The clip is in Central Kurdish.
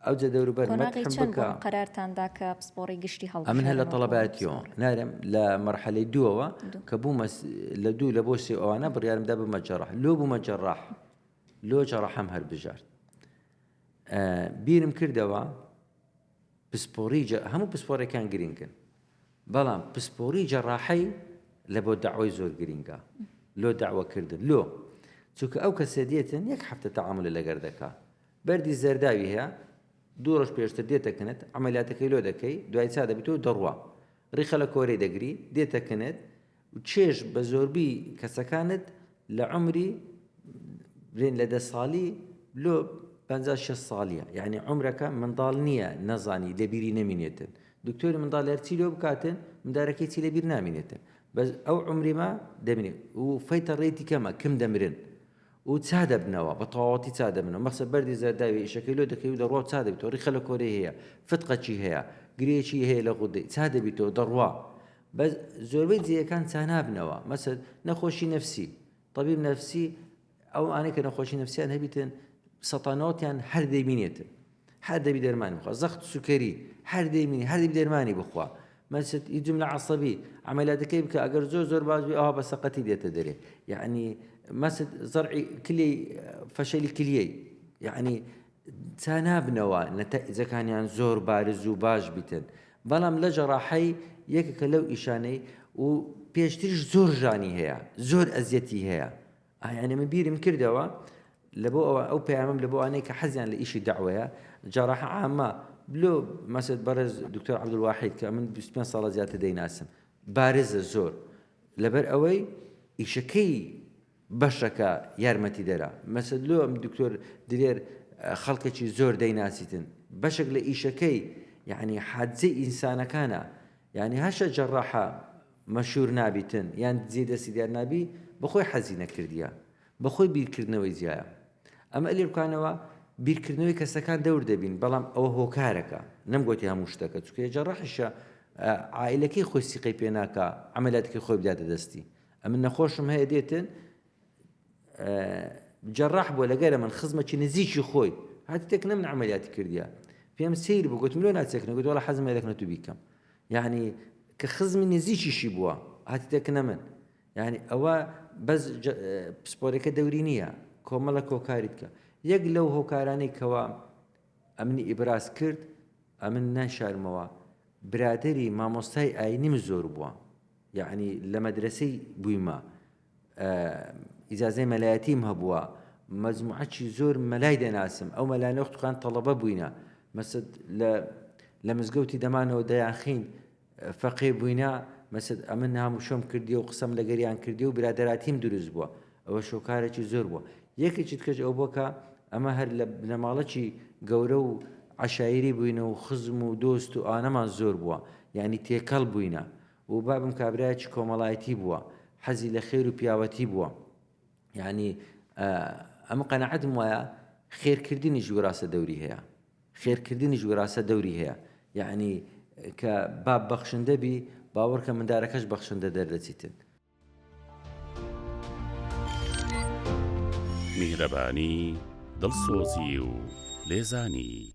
ئەوجە دەوروبەر قۆناغی مەدحم چەند بکە. بوون قەرارتان دا کە پسپۆڕی گشتی ئەمن هەر هەڵبژێرن لە وەکو تەڵەبایەتیەوە پسپۆڕی؟ نارم لە مەرحەلەی دووەوە دوو. کە بوومە لە دوو لە بۆ سێ ئەوانە بڕیارم دا ببمە جەڕاح لۆ بوومە جەڕاح لۆ جەڕاحم هەربژارد بیرم کردەوە پسپۆڕی هەموو پسپۆڕێکان گرنگن بەڵام پسپۆڕی جەڕاحەی لە بۆ داوای زۆر گرنگە لۆ داواکردن لۆ چونکە ئەو کەسە دێتن یەک هەفتە تەعاملە لەگەر دەکا بەردی زەرداوی هەیە دوو ڕۆژ پێشتر دێتە کنت عملیاتەکەی لۆ دەکەی دوای چا دەبیتەوە دەڕوا ڕیخە لە کۆرەی دەگری دێتە کنت و چێژ بە زۆربی کەسەکانت لە عومری بلێن لە دە ساڵی لۆ 50 شەست ساڵیە یعنی عومرەکە منداڵ نییە نەزانی لەبیری نەمینێتن دکتۆری منداڵ هەرچی لۆ بکاتن مندارەکەی چی لەبیر نامینێتن بەس ئەو عومریمە دەمینێ و فەیتە ڕێتی کەمە کم دەمرن و چا دەبنەوە بە تەواوەتی چا دەبنەوە مەخسە بەردی زەرداوی ئیشەکەی لۆ دەکەی و دەڕوا و چا دەبیتەوە ڕیخە لە کۆرەی هەیە فتقەکی هەیە گرێکی هەیە لە غودەی چا دەبیتەوە دەڕوا بەس زۆربەی جێیەکان چانابنەوە مەسەل نەخۆشی نەفسی طبیب نەفسی ئەو ئانەی کە نەخۆشی نەفسیان هەبیتن سەتانەوەتیان هەر دەیبینێتن هەر دەبی دەرمانی بخوا زەخت سوکەری هەر دەیبینی هەر دەبی دەرمانی بخوا مەسد ئی جملە عەسەبی عملیاتەکەی بکە ئەگەر زۆر زۆر باش بی ئەوها بە سەقەتی دێتە دەرێ یعنی مەسد زەرعی کلی فەشەلی کلیەی یعنی چا نابنەوە نەتائیجەکانیان زۆر بارز و باش بیتن بەڵام لە جەڕاحەی یەکێکە لەو ئیشانەی و پێشتریش زۆر ژانی هەیە زۆر ئەزیەتی هەیە یعنی من بیرم کردەوە لە بۆ ئەوە ئەو پەیامم لە بۆ ئەوانەی کە حەزیان لە ئیشی دەعوەیە جەڕاحە عامە لۆ مەسەد بەڕێز دکتۆر عەبدولواحید کە من 25 ساڵە زیاتر دەیناسم بارزە زۆر لەبەر ئەوەی ئیشەکەی بەشەکە یارمەتیدەرە مەسەل لۆ ئەم دکتۆر دلێر خەڵکێکی زۆر دەیناسیتن بەشێک لە ئیشەکەی یعنی حادزەی ئینسانەکانە یعنی هەشە جەڕاحە مەشهور نابیتن یان جێ دەستی دیار نابی بەخۆی حەزی نەکردیە بەخۆی بیرکردنەوەی جیایە ئەمە لێ بکانەوە بیرکردنەوەی کەسەکان دەور دەبین بەڵام ئەوە هۆکارەکە نەمگۆتی هەموو شتەکە چونکە جەڕاحیشە عائلەکەی خۆی سیقەی پێ ناکا عملیاتەکەی خۆی بداتە دەستی ئەمن نەخۆشم هەیە دێتن جەڕاح بووە لەگەرە من خزمەکی نزیکی خۆی هاتی تێکنە من عملیاتی کردیە پێم سیر بوو گوتم لۆ ناچێکنە گوت وەڵا حەزم لە لەکنە تو بیکەم یعنی کە خزمی نزیکیشی بووە هاتی تێکنە من یعنی ئەوە بەس پسپۆرەکە دەوری نییە کۆمەڵە کۆکاری بکە یەک لەو هۆکارانەی کەوا ئەمنی ئیبراز کرد ئەمن ناشارمەوە برادری مامۆستای ئاینیم زۆر بووە یەعنی لە مەدرەسەی بوویمە ئیجازەی مەلایەتیم هەبووە مەجموعەکی زۆر مەلای دەناسم ئەو مەلانە وەختخان تەڵەبە بووینە مەسد لە لە مزگەوتی دەمانەوە دەیانخین فەقێ بووینە مەسد ئەمن هاموشۆم کردی و قسەم لەگەریان کردی و برادەراتیم دروست بووە ئەوە شۆکارێکی زۆر بووە یەکێکی تکەش ئەو بۆ کە ئەمە هەر لە بنەماڵەکی گەورە و عەشایری بووینە و خزم و دۆست و ئانەمان زۆر بووە یعنی تێکەڵ بووینە و بابم کابرایەکی کۆمەڵایەتی بووە حەزی لە خێر و پیاوەتی بووە یعنی ئەمە قەناعەتم وایە خێرکردنیش وراثە دەوری هەیە خێرکردنیش وراثە دەوری هەیە یعنی کە باب بەخشندە بی باوەڕکە مندارەکەش بەخشندە دەردەچیتن. میهرەبانی، دڵسۆزی و لێزانی.